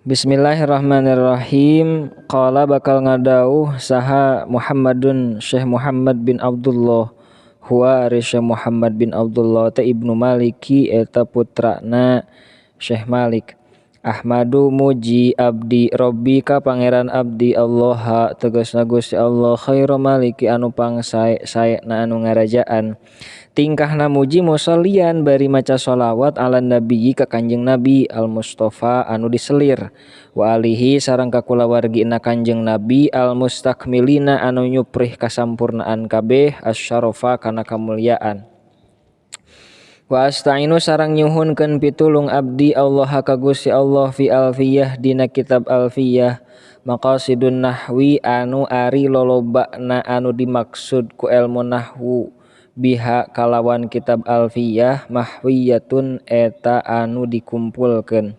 Bismillahirrahmanirrahim. Qala bakal ngadauh saha Muhammadun Syekh Muhammad bin Abdullah, huwa ari Syekh Muhammad bin Abdullah teh Ibnu Maliki eta putrana Syekh Malik. Ahmadu muji abdi Robbi ka pangeran abdi Allah tegasna Gusti Allah khairu maliki anu pangsae saena anu ngarajaan. Tingkahna muji musallian bari maca sholawat ala nabiyyi ka Kanjeng Nabi al Mustafa anu diselir wa alihi sareng ka kulawargina Kanjeng Nabi al mustakmilina anu nyuprih kasampurnaan kabeh asyarafa kana kamulyaan. Wa asta'inu sareng nyuhunkeun pitulung abdi Allah ka Gusti Allah fi alfiyah dina kitab alfiyah maqasidun nahwi anu ari lolobana anu dimaksud ku ilmu nahwu biha kalawan kitab alfiyah mahwiyatun eta anu dikumpulkeun.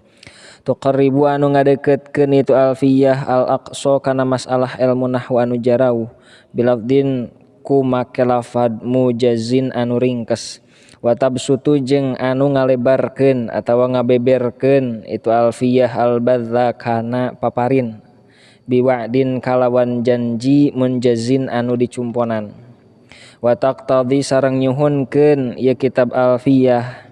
Tuqarribu anu ngadeukeutkeun itu alfiyah al-aqsa kana masalah ilmu nahwu anu jarauh bilafdin ku make lafad mujazin anu ringkes. Watabsutu jeung anu ngalebarkeun atawa ngabeberkeun itu alfiyah albadza kana paparin biwa'din kalawan janji munjazin anu dicumponan. Wa taqtadi sareng nyuhunkeun ieu kitab alfiyah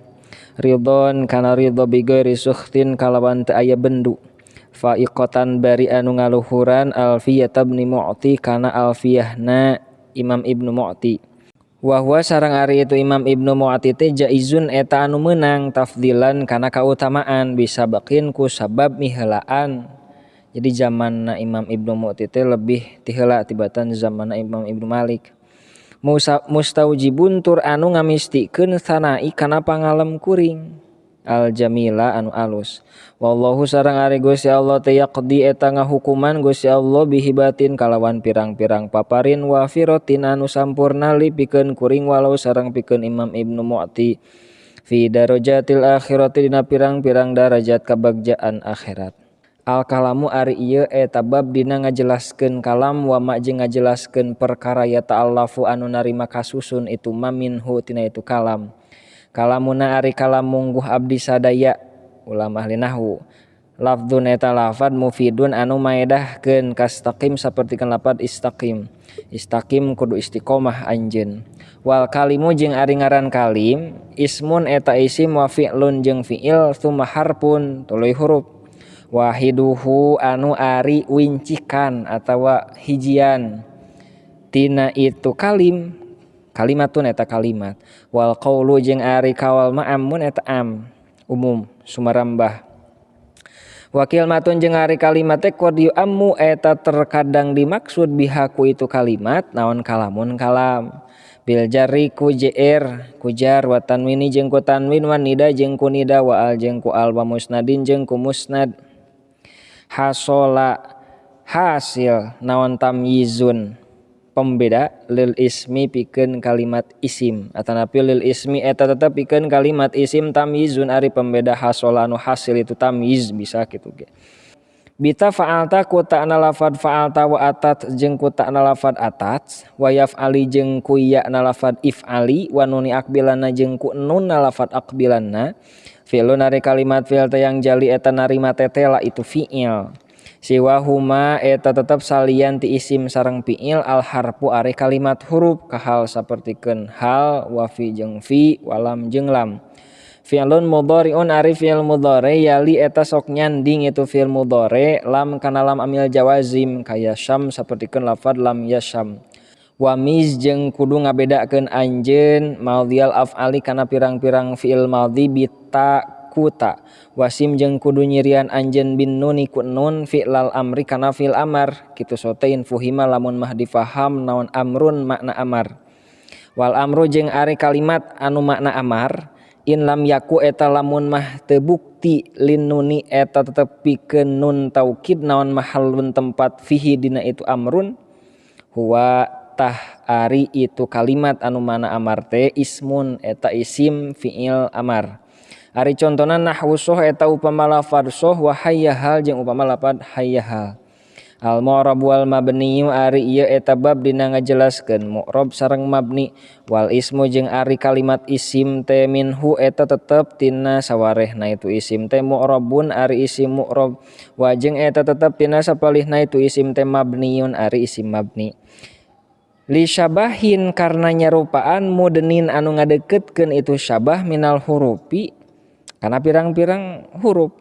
ridhon kana ridho bighairi sukhtin kalawan teu aya bendu faiqatan bari anu ngaluhuran alfiyah ibni Mu'ti kana alfiyahna Imam Ibnu Mu'ti. Wahwa sareng ari itu Imam Ibnu Mu'ti teh jaizun eta anu meunang tafdilan kana kautamaan bisa bakin ku sabab miheulaan. Jadi zamanna Imam Ibnu Mu'ti teh lebih tiheula tibatan zamanna Imam Ibnu Malik. Mustaujibun tur anu ngamistikeun sanai kana pangalem kuring al jamila anu alus. Wallahu sareng ari Gusti Allah teh yaqdi eta ngahukuman Gusti Allah bihibatin kalawan pirang-pirang paparin wa firotin anu sampurna li pikeun kuring walau sareng pikeun Imam Ibnu Mu'ti fi darajatil akhirati dina pirang-pirang darajat kabagjaan akhirat. Al kalamu ari ieu eta bab dina ngajelaskeun kalam wa ma jeung ngajelaskeun perkara ya ta'allafu anu narima kasusun itu ma minhu tina itu kalam. Kalamuna ari kalam mungguh abdi sadaya ulama ahli nahwu. Lafdzun eta lafad mufidun anu maedahkeun kastaqim sapertikeun lafad istaqim. Istaqim kudu istiqomah anjeun. Wal kalimu jeung ari ngaran kalim ismun eta isim wa fi'lun jeung fi'il tsumma harfun tuluy huruf. Wahiduhu anu ari wincikan atawa hijian tina itu kalim kalimatun eta kalimat. Wal qaulu jeung ari kawal ma'amun eta am umum sumarambah. Wakil matun jeung ari kalimat teh qad yu'ammu eta terkadang dimaksud bihaku itu kalimat naon kalamun kalam bil jarri ku jr ku jar wa tanwini jeung ku tanwin wa nida jeung ku nida wa al jeung ku al wa musnadin jeung ku musnad. Hasola hasil naon tamyizun pembeda lil ismi pikeun kalimat isim atanapi lil ismi eta tetep pikeun kalimat isim tamyizun ari pembeda hasola anu hasil itu tamyiz bisa kitu ge. Bita fa'alta ku ta'na lafad fa'alta wa atat jeung ku ta'na lafad atat wa yaf'ali jeung ku ya'na lafad if'ali wa nuni akbilana jeung ku nunna lafad akbilanna. Fi'lun ari kalimat fi'il teh yang jali eta narima tetela itu fi'il. Siwahuma eta tetep salian ti isim sareng fi'il al harfu ari kalimat huruf kahal sapertikeun hal wa fi jeung fi walam jeung lam. Fi'lun mudhari'un ari fi'il mudhari yali eta sok nyanding itu fi'il mudhari lam kana lam amil jawazim kaya syam sapertikeun lafad lam yasham. Wa miz jeung kudu ngabedakeun anjeun madhiyal af'ali kana pirang-pirang fi'il madhi bita kuta. Wasim jeung kudu nyirian anjeun bin nuni ku nun fi'lal amri kana fi'il amar kitu sotein fuhima lamun mah difaham naon amrun makna amar. Wal amru jeung ari kalimat anu makna amar in lam yaku eta lamun mah teu bukti lin nuni eta tetep pikeun nun taukid naon mahallun tempat fihi dina itu amrun huwa tah ari itu kalimat anu mana amar teh ismun eta isim fi'il amar. Ari contona nahwu soh eta upama lafad soh wa hayyahal jeung upama lafad hayyahal. Al mu'rab wal mabni ari ieu eta bab dina ngajelaskeun mu'rab sareng mabni wal ismu jeung ari kalimat isim teh minhu eta tetep tina sawarehna itu isim teh mu'rabun ari isim mu'rab wa jeung eta tetep tina sapalihna itu isim teh mabniun ari isim mabni. Li syabahin karena nyarupaan mudnin anu ngadeketkeun itu syabah minal hurufi kana pirang-pirang huruf.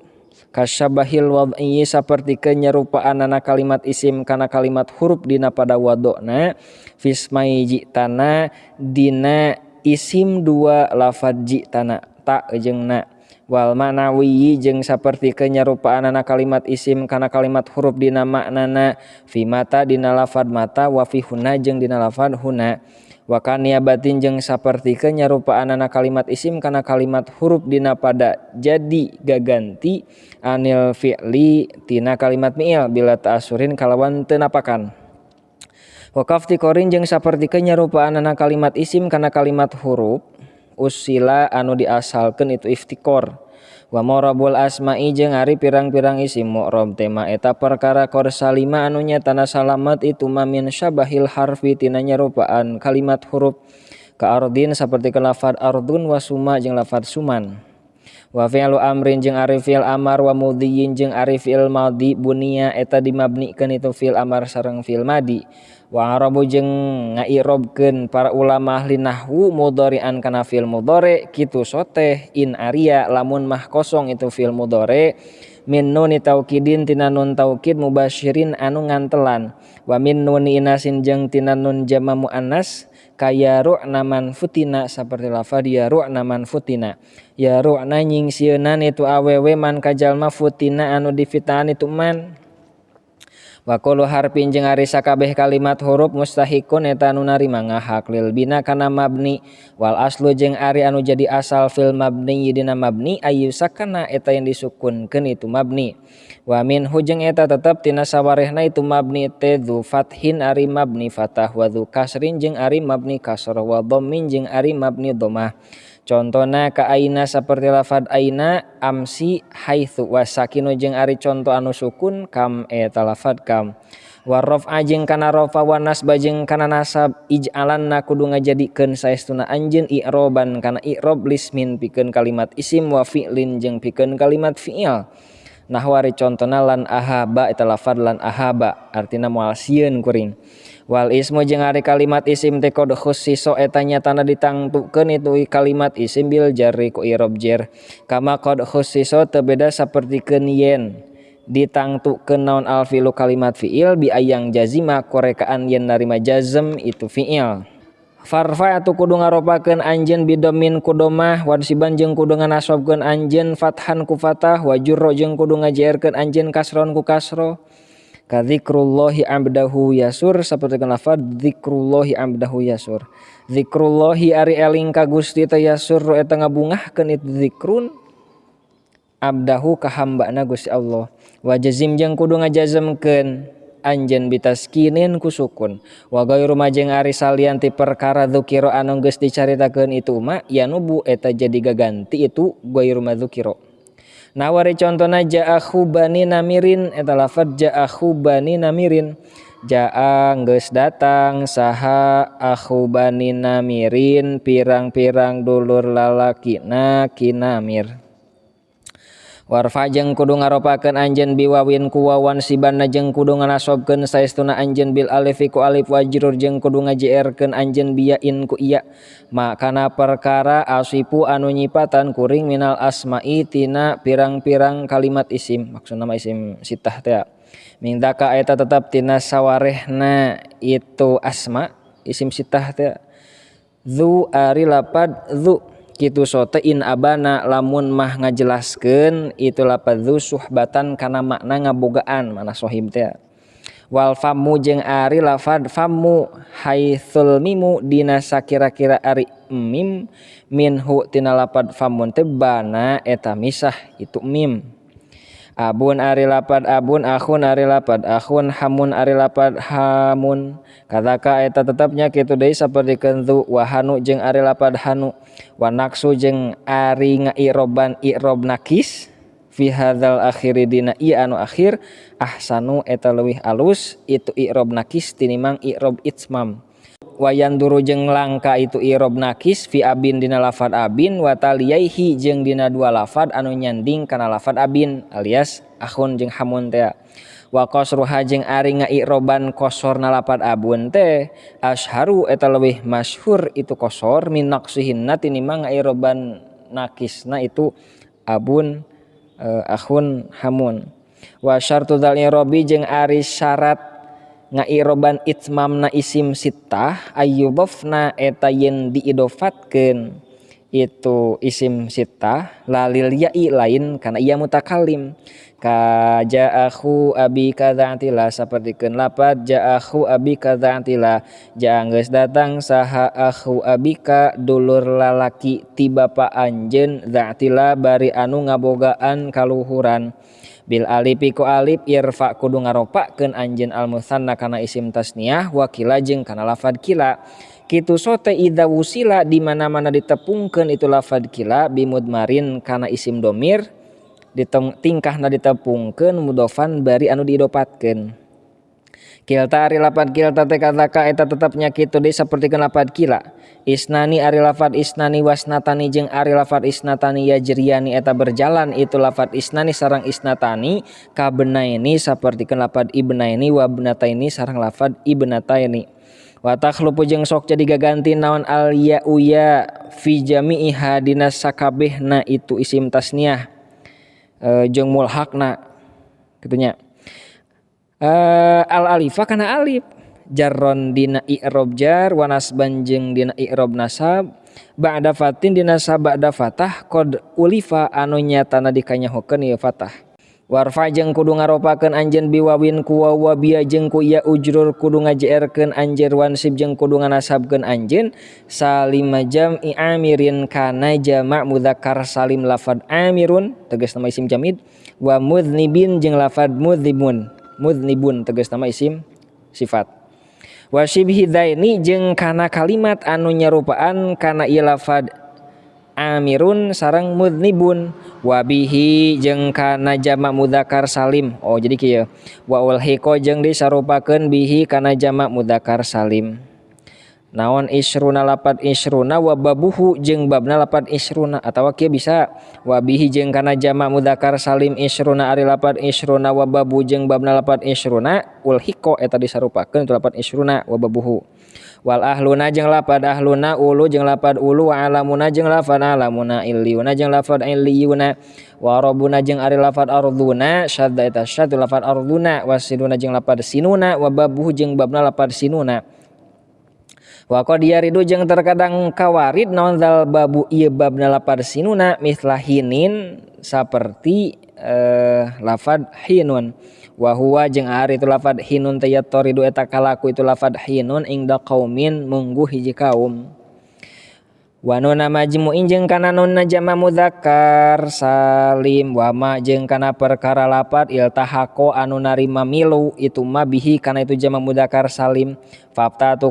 Kasyabahil wad'i saperti kenyerupaanana kalimat isim kana kalimat huruf dina pada wadona fismai jitana dina isim dua lafad jitana ta jeung na wal manawi jeung saperti kenyerupaanana kalimat isim kana kalimat huruf dina maknana fi mata dina lafad mata wa fi huna jeung dina lafad huna wa kaniabatin jeung saperti kenyerupaanana kalimat isim kana kalimat huruf dina pada jadi gaganti anil fi'li tina kalimat mi'il bila ta'asurin kalawan teu napakan. Wa kaftikorin jeung saperti kenyerupaanana kalimat isim kana kalimat huruf usila anu diasalkeun itu iftikor. Wa mu'rabul asma'i jeung ari pirang-pirang isim mu'rab tema eta perkara qad salima anu nyatana salamet itu ma min syabahil harfi tina nyarupaan kalimat huruf ka ardin saperti lafad ardun wa suma jeung lafad suman. Wa fi'lu amrin jeung ari fi'il amar wa mudhiyin jeung ari fi'il madhi bunia eta dimabnikeun itu fi'il amar sareng fi'il madi. Wa arabu jeung ngairobkeun para ulama ahli nahwu mudhari'an kana fi'il mudhari kitu soteh in aria lamun mah kosong itu fi'il mudhari min nuni taukidin tina nun taukid mubasyirin anu ngantelan wa min nuni inasin jeung tina nun jama muannas kaya ru'na man futina saperti lafad ya ru'na man futina ya ru'na nyingsieunan itu awewe man kajalma futina anu difitaan itu man. Wa kullu harfin jeung ari sakabeh kalimat huruf mustahikun eta anu narima ngahak lil bina kana mabni wal aslu jeung ari anu jadi asal fil mabni dina mabni ayu sakana eta yang disukunkeun itu mabni. Wa minhu jeung eta tetep tina sawarehna itu mabni teh dzu fathin ari mabni fathah wa dzu kasrin jeung ari mabni kasrah wa dhammin jeung ari mabni dhammah. Contona ka aina saperti lafad aina amsi haitsu wasakinu jeung ari conto anu sukun kam eta lafad kam. Wa raf'a jeung kana rafa wa nasba jeung kana nasab ij'alanna kudu ngajadikeun saestuna anjeun i'roban kana i'rob lismin pikeun kalimat isim wa fi'lin jeung pikeun kalimat fi'il. Nahwari contona lan ahaba eta lafad lan ahaba artina moal sieun kuring. Wal ismu jeung ari kalimat isim teh qad khussiso eta nyatana ditangtukeun itu kalimat isim bil jarri ku i'rob jer. Kama qad khussiso teu beda sapertikeun yen ditangtukeun naon al fi'lu kalimat fi'il bi ayang jazima korekaan yen narima jazm itu fi'il. Farfa atuh kudu ngaropakeun anjeun bidomin ku domah wansiban jeung kudu nganasabkeun anjeun fathan ku fathah wa jurra jeung kudu ngajerkeun anjeun kasron ku kasro. Kadzikrullahi abdahu yasur saperti lafaz dzikrullahi abdahu yasur. Dzikrullahi ari eling ka Gusti teh yasur eta ngabungahkeun itu dzikrun abdahu ka hambana Gusti Allah. Wa jazim jeung kudu ngajazmkeun anjeun bitaskinin ku sukun. Wa gairu ma jeung ari salian ti perkara dzukira anu geus dicaritakeun itu ma yanubu eta jadi gaganti itu gairu ma dzukira. Nawari contona ja'a khubani namirin eta lafad ja'a khubani namirin. Ja'a geus datang saha akhubani namirin pirang-pirang dulur lalakina kinamir. Warfa jeung kudu ngaropakeun anjeun biwawin ku wawan sibanna jeung kudu nganasobkeun saestuna anjeun bil alifi ku alif wajrur jeung kudu ngajerkeun anjeun biyain ku iya. Makana perkara asipu anu nyipatan kuring minal asma'i tina pirang-pirang kalimat isim maksudna mah isim sitah teh. Mindaka eta tetep tina sawarehna itu asma isim sitah teh. Dzu ari lapad dzu kitu sote in abana lamun mah ngajelaskeun itu lapad dzu suhbatan kana makna ngabogaan mana sohib teh. Wal famu jeung ari lafad famu haitsul mimu dina sakira-kira ari mim minhu tina lapad famun teh bana eta misah itu mim. Abun ari lapad abun akhun ari lapad akhun hamun ari lapad hamun kataka eta tetepnya kitu deui sapertikeun dzu wahanu jeung ari lapad hanu wa naqsu jeung ari ngairoban i'rob nakis Fi hadzal akhiri dina ieu anu akhir ahsanu eta leuwih alus itu i'rob nakis tinimang i'rob itmam. Wayan duru jeung langka itu i'rob nakis fi abin dina lafad abin wa taliyaihi jeung dina dua lafad anu nyanding kana lafad abin alias akhun jeung hamun teh. Wa qasruha jeung ari ngairoban kosorna lafad abun teh asharu eta leuwih masyhur itu kosor min naqsihinna tinimang ngairoban nakisna itu abun akhun hamun. Wa syartu dzal i'robi jeung ari syarat ngairoban itmamna isim sittah ayyudhafna eta yen diidofatkeun itu isim sittah lalil ya'i lain kana ia mutakallim. Ka ja'ahu abi kadza'tila sapertikeun lapad ja'ahu abi kadza'tila jaa geus datang saha akhu abika dulur lalaki ti bapa anjeun dza'tila bari anu ngabogaan kaluhuran. Bil alifi ku alif irfa kudu ngaropakeun anjeun al musanna kana isim tasniah wa kila jeung kana lafad kila. Kitu sote idza wusila di mana-mana ditepungkeun itu lafad kila bimudmarin kana isim domir tingkahna ditepungkeun mudhofan bari anu diidopatkeun. Kilta ari lafad kilta teh kataka eta tetepnya kitu deui sapertikeun lafad kila. Isnani ari lafad isnani wasnatani jeung ari lafad isnatani yajriyani eta berjalan itu lafad isnani sareng isnatani kabenaini sapertikeun lafad ibnaini wa ibnataini sareng lafad ibnataini. Wa takhlufu jeung sok jadi gaganti naon al ya uya fi jami'iha dina sakabehna itu isim tasniah jeung mulhaqna kitu nya. Al alifa kana alif jarron dina i'rob jar wa nasban jeung dina i'rob nasab ba'da fatin dina sabada fatah qad ulifa anu nyatana dikanyahokeun ieu fatah. Warfa jeung kudu ngaropakeun anjeun biwawin ku waw wa biya jeung ku ya ujrur kudu ngajerkeun anjeun wansib jeung kudu nganasabkeun anjeun salima jam'i amirin kana jama' mudzakkar salim lafad amirun tegas nama isim jamid wa mudznibin jeung lafad mudznibun mudznibun tegas nama isim sifat. Wa syibhi dzaini jeung kana kalimat anu nyarupaan kana ieu lafad amirun sareng mudznibun wa bihi jeung kana jama' mudzakkar salim. Oh jadi kieu wa ulhiqo jeung disarupakeun bihi kana jama' mudzakkar salim. Naon isruna lapad isruna wa babuhu jeung babna lapad isruna atawa kieu bisa wa bihi jeung kana jama' mudzakkar salim isruna ari lapad isruna wa babu jeung babna lapad isruna ulhiqo eta disarupakeun itu lapad isruna wa babuhu. Wal ahluna jeung lapad ahluna ulu jeung lapad ulu wa alamuna jeung lapad alamuna illiyuna jeung lapad illiyuna wa rabbuna jeung ari lapad arduna syadda eta syaddu lapad arduna wasiduna jeung lapad sinuna wa babuhu jeung babna lapad sinuna. Wa qad yaridu jeung terkadang kawarid naon zal babu ieu babna lapad sinuna mithla hinin saperti lafad hinun. Wa huwa jeung ari itu lafad hinun teh yatoridu eta kalaku itu lafad hinun ingda qaumin mungguh hiji kaum. Wa nuna majmu'in jeung kana nunna jama mudzakkar salim wa ma jeung kana perkara lapad iltahaqo anu narima milu itu ma bihi kana itu jama mudzakkar salim fafta tu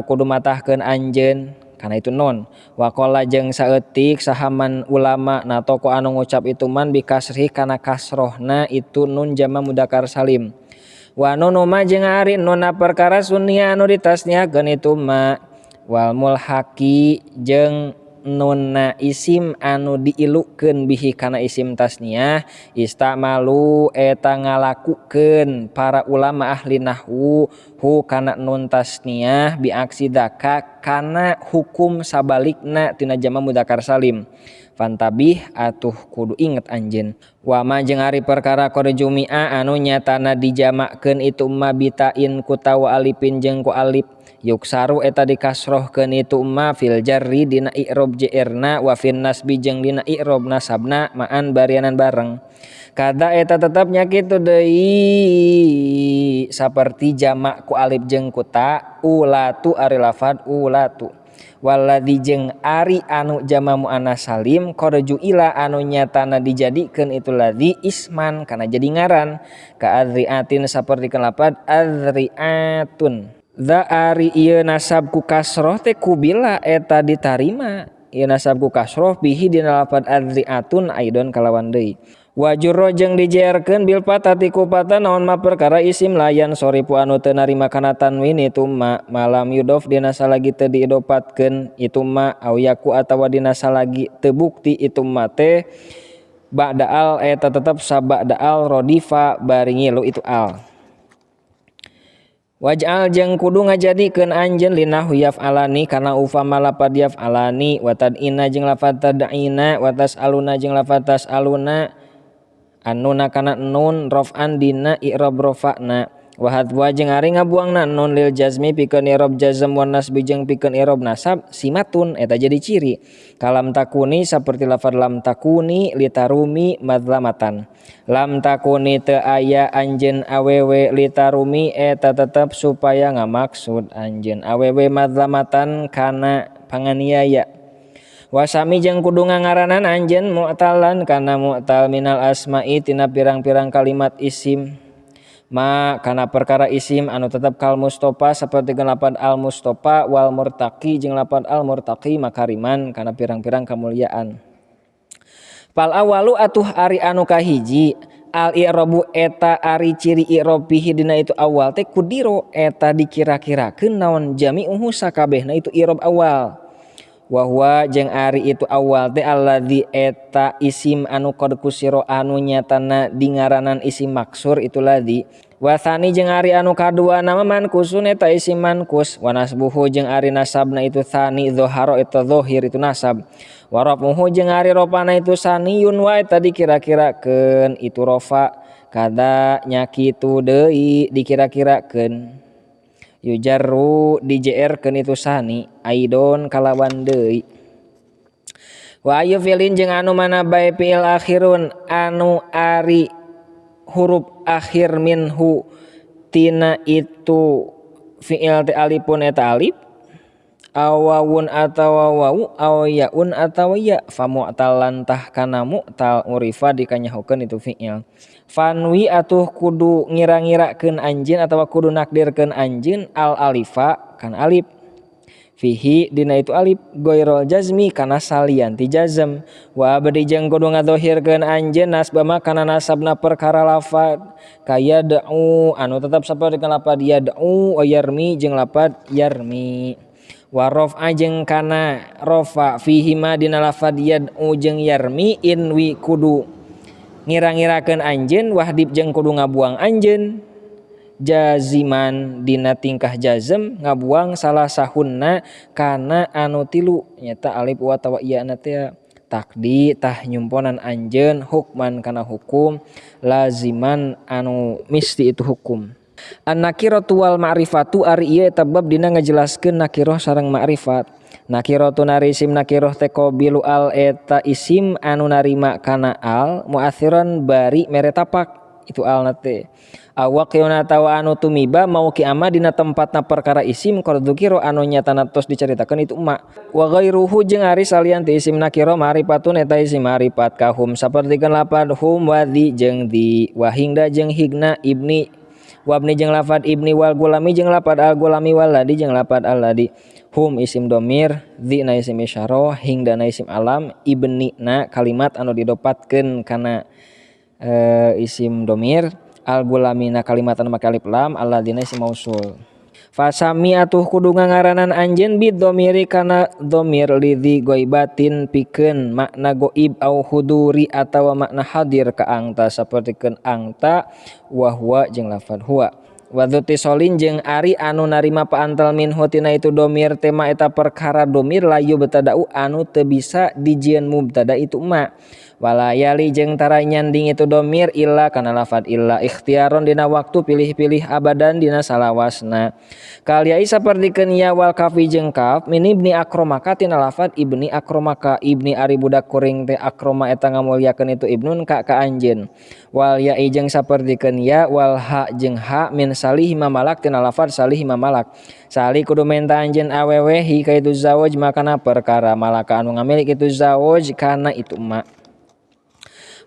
kudu matahkeun anjeun kana itu nun. Wa qala jeung saeutik sahaman ulama na toko anu ngucap itu man bikasri kana kasrohna itu nun jama mudzakkar salim. Wa nunu ma jeung ari nunna perkara sunia anu ditasniakeun itu ma wal mulhaqi jeung nunna isim anu diilukeun bihi kana isim tasniah istamalu eta ngalakukeun para ulama ahli nahwu hu kana nun tasniah biaksi daka kana hukum sabalikna tina jama mudzakkar salim. Fantabih atuh kudu inget anjeun. Wa ma jeung ari perkara qad jumi'a anu nyatana dijamakkeun itu ma bitain ku tawa alipin jeung ku alif yuksaru eta dikasrohkeun itu ma fil jarri dina i'rob jerna wa fin nasbi jeung dina i'rob nasabna ma'an barianan bareng. Kada eta tetepnya kitu deui saperti jamak ku alif jeung ku ta ulatu ari lafad ulatu. Waladzi jeung ari anu jama muannas salim qad ju'ila anu nyatana dijadikeun itu ladzi isman kana jadi ngaran ka adzriatin saperti lapad adzriatun. Za ari ieu nasab ku kasroh teh kubila eta ditarima ieu nasab ku kasroh bihi dina lafad adzri'atun aidon kalawan deui. Wajurro jeung dijerkeun bil fatati ku fata naon ma perkara isim layan sorifu anu teu narima kana tanwin itu ma malam yudof dina salagi teu diidopatkeun itu ma au yaku atawa dina salagi teu bukti itu ma teh ba'da al eta tetep sabada al rodifa bari ngilu itu al. Waj'al jeung kudu ngajadikeun anjeun linahu yaf'alani kana ufama lapad yaf'alani wa tad'ina jeung lafad tad'ina wa tas'aluna jeung lafad tas'aluna annuna kana nun raf'an dina i'rab rafa'na wa hadwa jeung ari ngabuangna nun lil jazmi pikeun i'rab jazm wan nasbi jeung pikeun i'rab nasab simatun eta jadi ciri kalam takuni saperti lafad lam takuni litarumi madlamatan lam takuni teu aya anjeun awewe litarumi eta tetep supaya ngamaksud anjeun awewe madlamatan kana panganiaya. Wasami jeung kudu ngangaranan anjeun mu'talan kana mu'tal minal asma'i tina pirang-pirang kalimat isim ma kana perkara isim anu tetep kal mustofa saperti lapad al mustofa wal murtaqi jeung lapad al murtaqi makariman kana pirang-pirang kamuliaan. Fal awalu atuh ari anu kahiji al i'rabu eta ari ciri i'rab fihi dina itu awal teh kudiro eta dikira-kirakeun naon jami'uhu sakabehna itu i'rab awal. Wahwa jeung ari itu awal teh alladzi eta isim anu qad kusiro anu nyatana dingaranan isim maksur itu ladzi. Wasani jeung ari anu kadua nama mankusun eta isim mankus wa nasbuhu jeung ari nasabna itu tsani dzahara eta zahir itu nasab. Wa rafuhu jeung ari rofana itu saniyun wa eta dikira-kirakeun itu rofa kada nya kitu deui dikira-kirakeun. Yujarru dijerkeun itu sani aidon kalawan deui. Wa ayu fi'lin jeung anu mana bae fi'il akhirun anu ari huruf akhir minhu tina itu fi'il teh alifun eta alif awawun atawa wawu aw yaun atawa ya fa mu'talan tah kana mu'tal urifa dikanyahokeun itu fi'il. Fanwi atuh kudu ngira-ngirakeun anjeun atawa kudu nakdirkeun anjeun al alifa kana alif fihi dina itu alif ghairul jazmi kana salian ti jazm wa abdi jeung kudu ngadohirkeun anjeun nasbama kana nasabna perkara lafad kaya da'u anu tetep saperti lapad yad'u wa yarmi jeung lapad yarmi wa raf'a jeung kana rafa fihi ma dina lafad yad'u jeung yarmi inwi kudu ngira-ngirakeun anjeun wahdib jeung kudu ngabuang anjeun jaziman dina tingkah jazm ngabuang salah sahunna kana anu tilu nyata alif wa tawa iya na teh takdi tah nyumponan anjeun hukman kana hukum laziman anu misti itu hukum. An-nakiratu wal ma'rifatu ari ieu eta bab dina ngajelaskeun nakirah sareng ma'rifat. Nakiratu nari isim nakirah teh qabilu al eta isim anu narima kana al mu'athiran bari mere tapak itu al na teh. Awaqiyuna tawa anu tumiba mau kiama dina tempatna perkara isim qad dzukira anu nyatana tos dicaritakeun itu ma. Wa ghairuhu jeung ari salian ti isim nakirah ma'rifatun eta isim ma'rifat kahum sapertikeun lapad hum wa dzi jeung di wa hingda jeung higna ibni wabni jeung lafad ibni wal gulami jeung lafad al gulami waladi jeung lafad aladi. Hum isim domir, dzi na isim isyarah, hingda na isim alam, ibni na kalimat anu didopatkeun kana isim domir, al gulami na kalimat anu make alif lam, alladina isim mausul. Fasami atuh kudu ngangaranan anjeun bid domiri kana domir lidzi goibatin pikeun makna goib au huduri atawa makna hadir ka angta sapertikeun angta wa huwa jeung lafad huwa. Wa dzutisolin jeung ari anu narima paantel minhu tina itu domir tema eta perkara domir layu betadau anu teu bisa dijieun mubtada itu ma. Walayali jeung tara nyanding itu domir illa kana lafad illa ikhtiaron dina waktu pilih-pilih abadan dina salawasna. Kaliai sapertikeun ya wal kafi jeung kaf min ibni akromaka tina lafad ibni akromaka ibni ari budak kuring teh akroma eta ngamulyakeun itu ibnun ka ka anjeun. Wal ya'i jeung sapertikeun ya wal ha jeung ha min salih mamalak tina lafad salih mamalak. Salih kudu menta anjeun awewe hi ka itu zawaj makana perkara malaka anu ngamilik itu zawaj kana itu ma.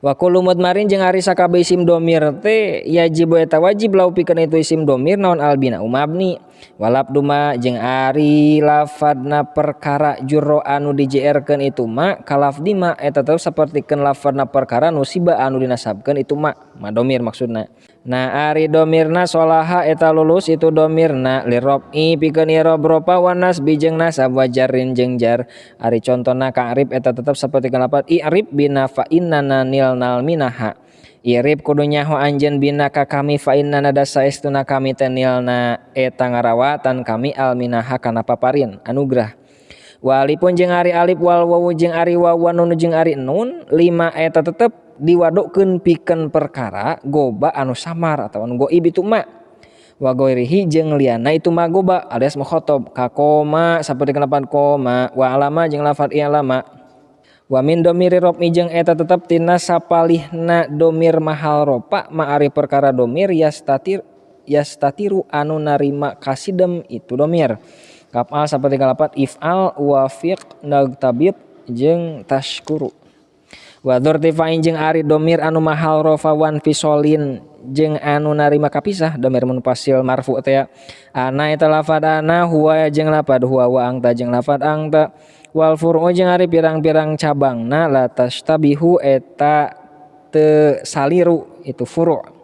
Wa kullu mudmarin jeung ari sakabeh isim domir teh yajib eta wajib lau pikeun itu isim domir naon albina mabni. Walab duma jeung ari lafadna perkara jurro anu dijerkeun itu ma kalafdi ma eta tetep sapertikeun lafadna perkara nusiba anu dinasabkeun itu ma ma domir maksudna. Nah ari domirna solaha eta lulus itu domirna lirobi pikeun irob ropa wa nasbi jeung nasab wa jarrin jeung jar. Ari contona ka'rib eta tetep sapertikeun lafad i'rib bina fa innana nilnal minaha. Irib kudu nyaho anjeun bina ka kami fa innana da saestuna kami teh nilna eta ngarawatan kami alminaha kana paparin anugrah. Wa alifun jeung ari alif wal wawu jeung ari waw wa nun jeung ari nun lima eta tetep diwadukkeun pikeun perkara goba anu samar atawa anu goib itu ma. Wa goirihi jeung liana itu ma goba alias mukhotob ka koma saperti lafad koma wa alama jeung lafad i'lama. Wa min domiri rofi jeung eta tetep tina sapalihna domir mahal ropa ma ari perkara domir yastatiru anu narima kasidem itu domir. Kaf'al saperti lafad if'al wafiq nagtabit jeung tashkuru. Wa dzurtifain jeung ari domir anu mahal rofa wan fisolin jeung anu narima kapisah domir munfasil marfu teh ana eta lafad ana huwa jeung lafad huwa wa angta jeung lafad angta wal furu jeung ari pirang-pirang cabangna la tastabihu eta teu saliru itu furu'.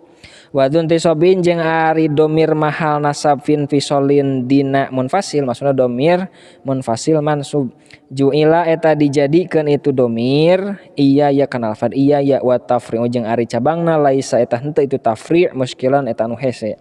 Wa dzuntisobin jeung ari domir mahal nasab fin fisolin dina munfasil maksudna domir munfasil mansub ju'ila eta dijadikeun itu domir iya ya kana lafad iya ya wa tafri'u jeung ari cabangna laisa eta henteu itu tafri' muskilan eta anu hese.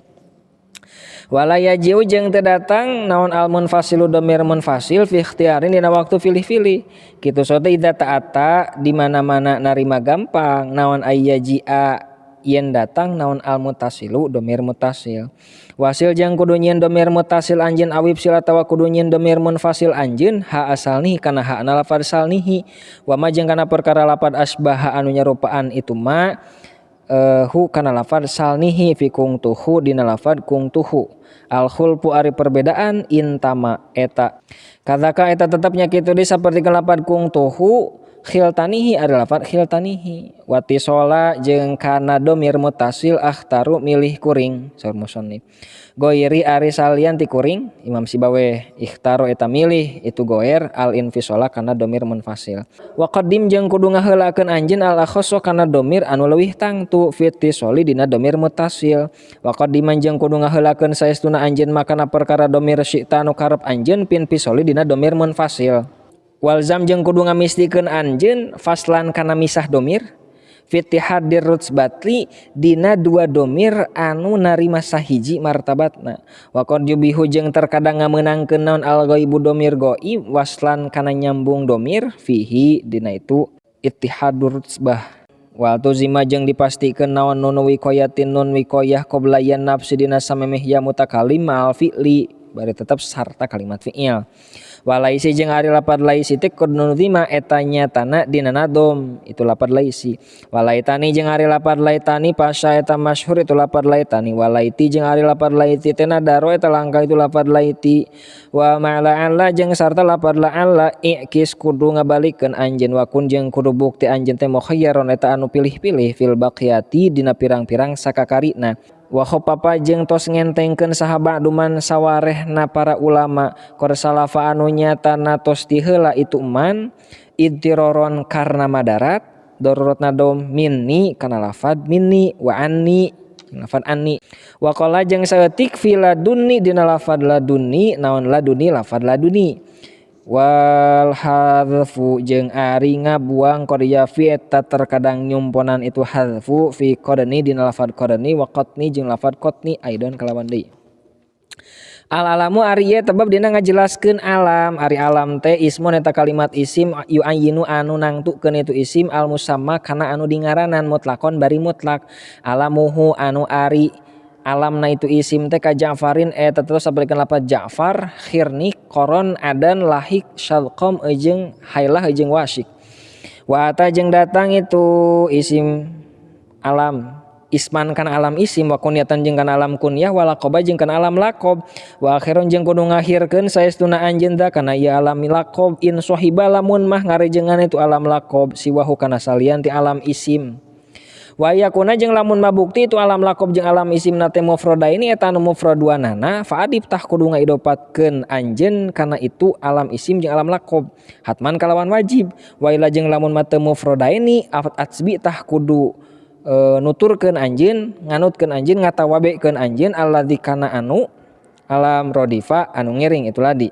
Wala yaji'u jeung teu datang naon al munfasilu domir munfasil fi ikhtiarin dina waktu pilih-pilih kitu sote idza ta'ata di mana-mana narima gampang naon ayyaji'a yen datang naon al mutasilu domir mutasil. Wasil jeung kudu nyieun domir mutasil anjeun awib sil atawa kudu nyieun domir munfasil anjeun ha asalnihi kana hakna lafad salnihi wa ma jeung kana perkara lafad asbaha anu nyarupaan itu ma hu kana lafad salnihi fi kungtuhu dina lafad kungtuhu. Al khulfu ari perbedaan intama eta kadzaka eta tetepnya kitu di sapertikeun lafad kungtuhu khiltanihi ari lafad khiltanihi. Watisola jeung kana domir mutasil akhtaru milih kuring saur musannif. Goiri ari salian ti kuring Imam Sibaweh ikhtaru eta milih itu goer al infisola kana domir munfasil. Wa qaddim jeung kudu ngaheulakeun anjeun al akhassa kana domir anu leuwih tangtu fitisoli dina domir mutasil. Wa qaddiman jeung kudu ngaheulakeun saestuna anjeun makana perkara domir syi'ta anu karep anjeun pin fisoli dina domir munfasil. Walzam jeung kudu ngamistikeun anjeun faslan kana misah domir fitihadir rutsbatli dina dua domir anu narima sahiji martabatna. Wa qad jubihu jeung terkadang ngamenangkeun naon al ghaibu domir ghaib waslan kana nyambung domir fihi dina itu ittihadur rutsbah. Wal tuzima jeung dipastikeun naon nun wiqayatin nun wiqayah qabla yan nafsi dina samemeh ya mutakalim al fi'li bari tetep sarta kalimat fi'il. Walaisi jeung ari lapad laisi teh kudu nuzima eta nyatana dina nadom itu lapad laisi. Walaitani jeung ari lapad laitani pasha eta masyhur itu lapad laitani. Walaiti jeung ari lapad laiti teh nadaro eta langka itu lapad laiti. Wa ma'la'alla jeung sarta lapad la'alla ikis kudu ngabalikeun anjeun wa kun jeung kudu bukti anjeun teh mukhayyaron eta anu pilih-pilih fil baqiyati dina pirang-pirang sakakarina. Wa khopapa jeung tos ngentengkeun sahabat duman sawarehna para ulama qad salafa anu nyatana tos diheula itu man idtiroron karna madarat daruratna dom minni kana lafad minni wa anni lafad anni. Wa qala jeung saeutik fi ladunni dina lafad ladunni naon laduni lafad laduni. Wal hadfu jeung ari ngabuang qad fi eta terkadang nyumponan itu hadfu fi qadni dina lafad qadni wa qatni jeung lafad qatni aidon kalawan deui. Al alamu ari ieu tebab dina ngajelaskeun alam ari alam teh ismun eta kalimat isim yu'ayyinu anu nangtukeun itu isim al musamma kana anu dingaranan mutlakon bari mutlak alamuhu anu ari alamna itu isim teh ka Ja'farin eta terus sapertikeun lafaz Ja'far, khirni, koron, adan, lahik, syalqam jeung hailah jeung wasik. Wa ata jeung datang itu isim alam isman kana alam isim wa kunyatan jeung kana alam kunyah wa laqaba jeung kana alam laqab wa akhirun jeung kudu ngakhirkeun saestuna anjeun da kana ieu alam laqab in sahiba lamun mah ngarejengan itu alam laqab siwahu kana salian ti alam isim. Wa yakuna jeung lamun mabukti itu alam lakob jeung alam isimna teh mufradaini eta anu mufrad duanana fa'adib tah kudu ngaidopatkeun anjeun kana itu alam isim jeung alam lakob hatman kalawan wajib. Wa ila jeung lamun mah teu mufradaini atsbi tah kudu nuturkeun anjeun nganutkeun anjeun ngatawabekeun anjeun alladzi kana anu alam rodifa anu ngiring itu ladi.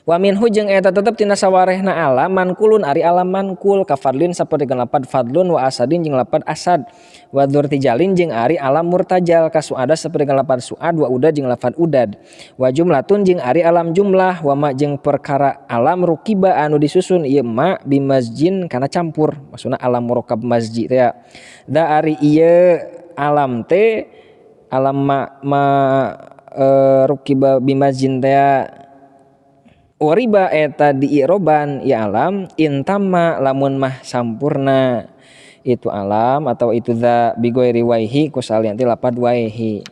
Wa minhu jeung eta tetep tina sawarehna alam mankulun ari alam mankul kafadlin sapertikeun lapad fadlun wa asadin jeung lapad asad wa dzurtijalin jeung ari alam murtajal kasuada sapertikeun lapad suad wa udad jeung lapad udad wa jumlatun jeung ari alam jumlah wa ma jeung perkara alam rukiba anu disusun ieu ma bimazjin kana campur maksudna alam murakkab mazji teh ya. Da ari ieu alam teh alam ma rukiba bimazjin teh wariba eta diiroban ya alam intama lamun mah sampurna itu alam atau itu za bigoiri waihi kusalian ti lapad waihi.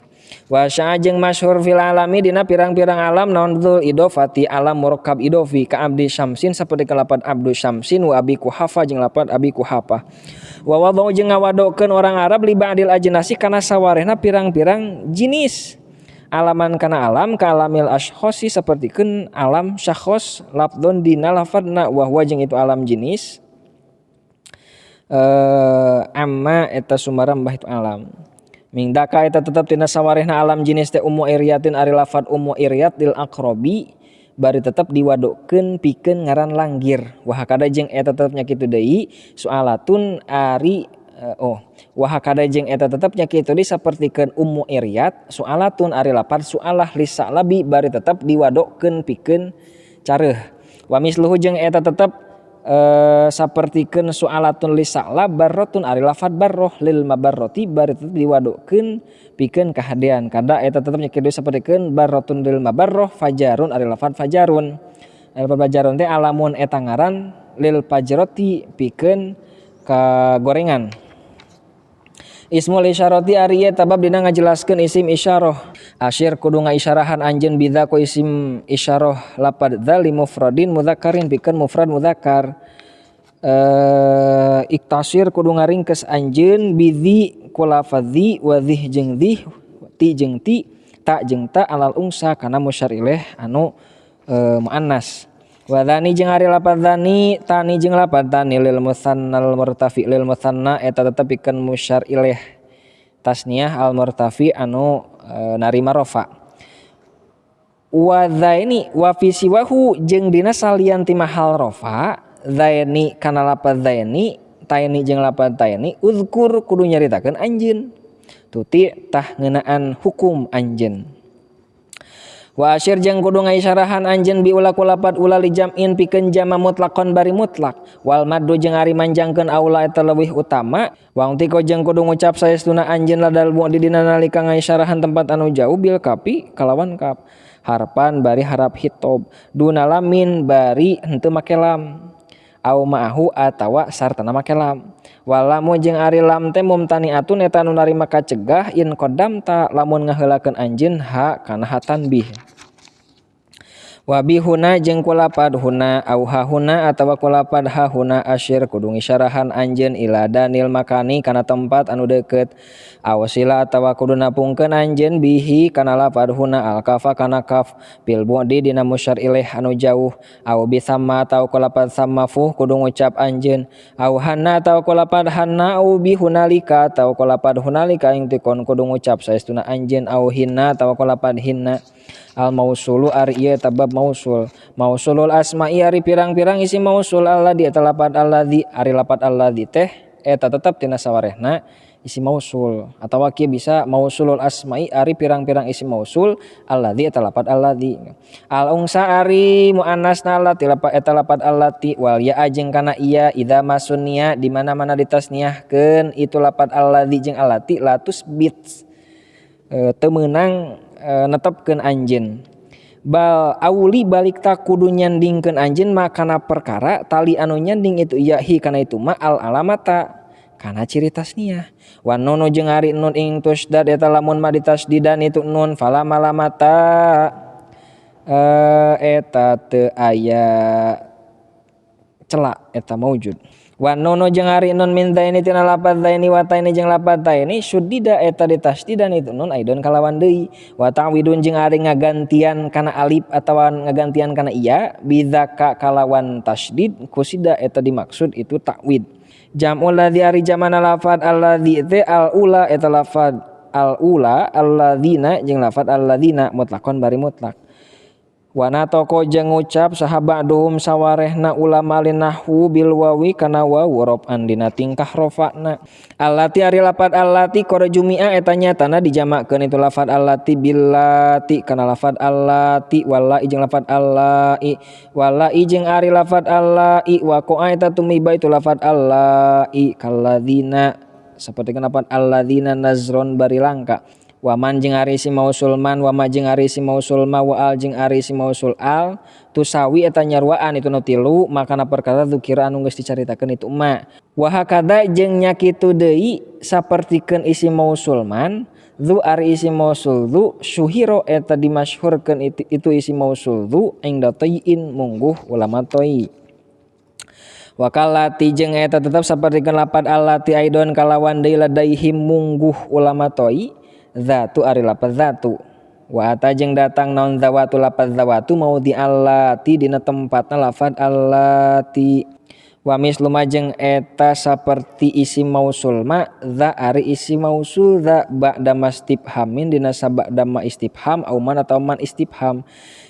Wa syaa jeung masyhur fil alami dina pirang-pirang alam naon dzul idofati alam murakkab idofi ka abdi syamsin saperti lapad abdu syamsin wa abi kuhafa jeung lapad abi kuhafa. Wa wadau jeung ngawadokeun orang Arab li ba'dil ajnasi kana sawarehna pirang-pirang jinis alaman kana alam ka alamil ashkhosi sapertikeun alam syakhos lafdhon dina lafadna wa huwa jeung itu alam jenis amma eta sumarambah itu alam mingdaka eta tetep tina sawarehna alam jenis teh ummu iryatin ari lafad ummu iryat lil aqrabi bari tetep diwadokkeun pikeun ngaran langgir wa hakada jeung eta tetep nya kitu deui sualatun ari wahakada jeung eta tetep nya kitu deui sapertikeun ummu iryat sualatun ari lapad sualah lisalabi bari tetep diwadokkeun pikeun careuh wa misluhu jeung eta tetep sapertikeun sualatun lisalab barrotun ari lafad barroh lil mabarroti bari tetep diwadokkeun pikeun kahadean kada eta tetep nya kitu deui sapertikeun barrotun lil mabarroh fajarun ari lafad fajarun ari lafad fajarun teh alamun eta ngaran lil fajroti pikeun kagorengan. Ismul isyarati ari ieu tabab dina ngajelaskeun isim isyarah. Asyir kudu ngaisyarahan anjeun bidza ku isim isyarah lapad dza li mufradin mudzakkarin pikeun mufrad mudzakkar. Iktasir kudu ngaringkes anjeun bidzi ku lafadzi wa dzih jeung dzih ti jeung ti ta jeung ta alal ungsa kana musyar ilaih anu muannas. Wa dzani jeung ari lapad dzani tani jeung lapad tani lil musannal murtafi lil musanna eta tetep pikeun musyar ilaih tasniah al murtafi anu narima rofa. Wa dzaini wa fi siwahu jeung dina salian ti mahal rofa dzaini kana lapad dzaini taini jeung lapad taini uzkur kudu nyaritakeun anjeun tuti tah ngeunaan hukum anjeun. Wa asyir jeung kudu ngaisyarahan anjeun bi ula ku lapad ula li jam'in pikeun jama mutlaqon bari mutlak wal maddu jeung ari manjangkeun aula eta leuwih utama wa tiko jeung kudu ngucap saestuna anjeun ladal bu'di dina nalika ngaisyarahan tempat anu jauh bil kapi kalawan kap harpan bari harap hitob duna lamin bari henteu make lam au ma'ahu atawa sartana make lam walamu jeung ari lam teh mumtaniatun eta anu narima kacegah in qaddamta lamun ngaheulakeun anjeun ha kana hatanbih. Wa bihuna jeung kulapad huna au hahuna atawa kulapad hahuna asyir kudu ngisyarahan anjeun ila danil makani kana tempat anu deukeut aw sila atawa kudu napungkeun anjeun bihi kana lapad huna al kafa kana kaf bil bu'di dina musyar ilaih anu jauh aw bisama atawa kulapad sama fuh kudu ngucap anjeun aw hana atawa kulapad hana au bihunalika atawa kulapad hunalika ing tikon kudu ngucap saestuna anjeun aw hinna atawa kulapad hinna. Al mausulu ari ieu tabab mausul mausulul asma'i ari pirang-pirang isi mausul alladzi eta lapad alladzi ari lapad alladzi teh eta tetep tina sawarehna isi mausul atawa kieu bisa mausulul asma'i ari pirang-pirang isi mausul alladzi eta lapad alladzi al unsa ari muannasna allati lapad eta lapad allati wal ya jeung kana iya idza masunnia di mana-mana ditasniahkeun itu lapad alladzi jeung allati latus bit teu meunang netepkeun anjeun bal auli balik ta kudu nyandingkeun anjeun makana perkara tali anu nyanding itu iya hi kana itu ma al alamata kana ciri tasniah wan nunu jeung ari nun ing tusdad eta lamun ma ditasdidan itu nun fala malamata eta teu aya cela eta maujud. Wa nono jeung ari nun min zaini tina lapad zaini wa taini jeung lapad taini sudida eta ditasdidan itu nun aidon kalawan deui wa ta'widun jeung ari ngagantian kana alif atawa ngagantian kana iya bidzaka kalawan tasdid kusida eta dimaksud itu ta'wid. Jam'ul ladzi ari jamana lafad alladzi teh al ula eta lafad al ula alladzina jeung lafad alladzina mutlakon bari mutlak. Wana toko jeung ngucap saha ba'duhum sawarehna ulama linahwu bil wawi kana wawu raf'an dina tingkah rafa'na. Allati ari lafad allati qad jumi'a eta nyatana dijamakeun itu lafad allati billati kana lafad allati wala jeung lafad allai wala jeung ari lafad allai wa qa'a eta tumiba itu lafad allai kalladzina sapertikeun lafad alladzina nazron bari langka. Wa man jeung ari si mausul man wa ma jeung ari si mausul ma wa al jeung ari si mausul al tusawi eta nyaruaan itu nu tilu makana perkara dzukira anu geus dicaritakeun itu ma. Wa hakada jeung nya kitu deui sapertikeun isi mausul man dzu ari isi mausul dzu syuhiro eta dimasyhurkeun itu isi mausul dzu ing dataiin mungguh ulama toi. Wa kallati jeung eta tetep sapertikeun lapad allati aidon kalawan deui ladaihim mungguh ulama toi zatu ari lapad zatu wa ata jeung datang naon zawatu lapad zawatu mau di allati dina tempatna lafad allati wa mislu ma jeung eta saperti isi mausul ma za ari isi mausul za ba'da mastifhamin dina sabada ma istifham au man atawa man istifham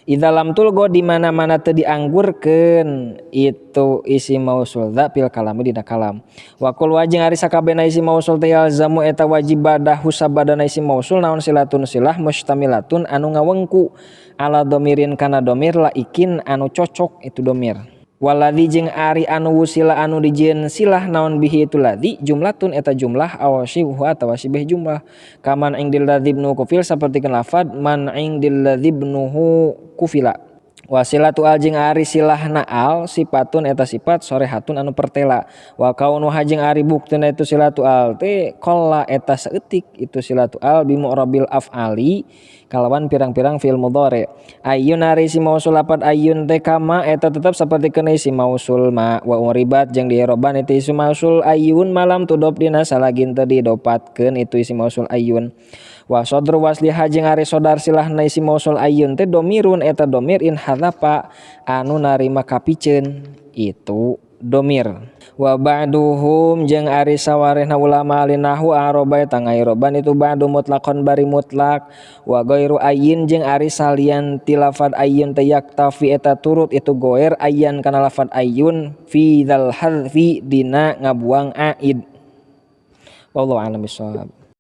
idza lam tulgo di mana-mana teu dianggurkeun itu isi mausul za fil kalami dina kalam wa qul wa jeung ari sakabehna isi mausul teh yalzamu eta wajib badahu sabadana isi mausul naon silatun silah mustamilatun anu ngawengku ala domirin kana domir laikin anu cocok itu domir. Waladzi jeung ari anu wusila anu dijieun silah naon bihi itu ladzi jumlatun eta jumlah awasibhu atawa sibih jumlah kaman ing dil ladzi ibnu kufil sapertikeun lafad man ing dil ladzi ibnuhu kufila. Wasilatu al jeung ari silahna al sifatun eta sifat sorehatun anu pertela wa kaunu jeung ari buktuna itu silatu al teh qalla eta saeutik itu silatu al bi mu'rabil af'ali kalawan pirang-pirang fi'il mudhari. Ayyun ari si mausul lapad ayyun teh kama eta tetep sapertikeun si mausul ma wa uribat jeung dieroban itu isi mausul ayyun malam tudop dina salagin teu didopatkeun itu isi mausul ayyun. Wa sadru wasliha jeung ari sodar silahna isi mausul ayyun teh domirun eta domir in hadzafa anu narima kapiceun itu domir. Wa ba'duhum jeung ari sawarehna ulama linahu aroba eta ngairoban itu ba'du mutlaqon bari mutlak wa ghairu ayyin jeung ari salian ti lafad ayyun teh yaktafi eta turut itu goer ayyan kana lafad ayyun fi dzal hadfi dina ngabuang aid. Wallahu a'lam bishawab.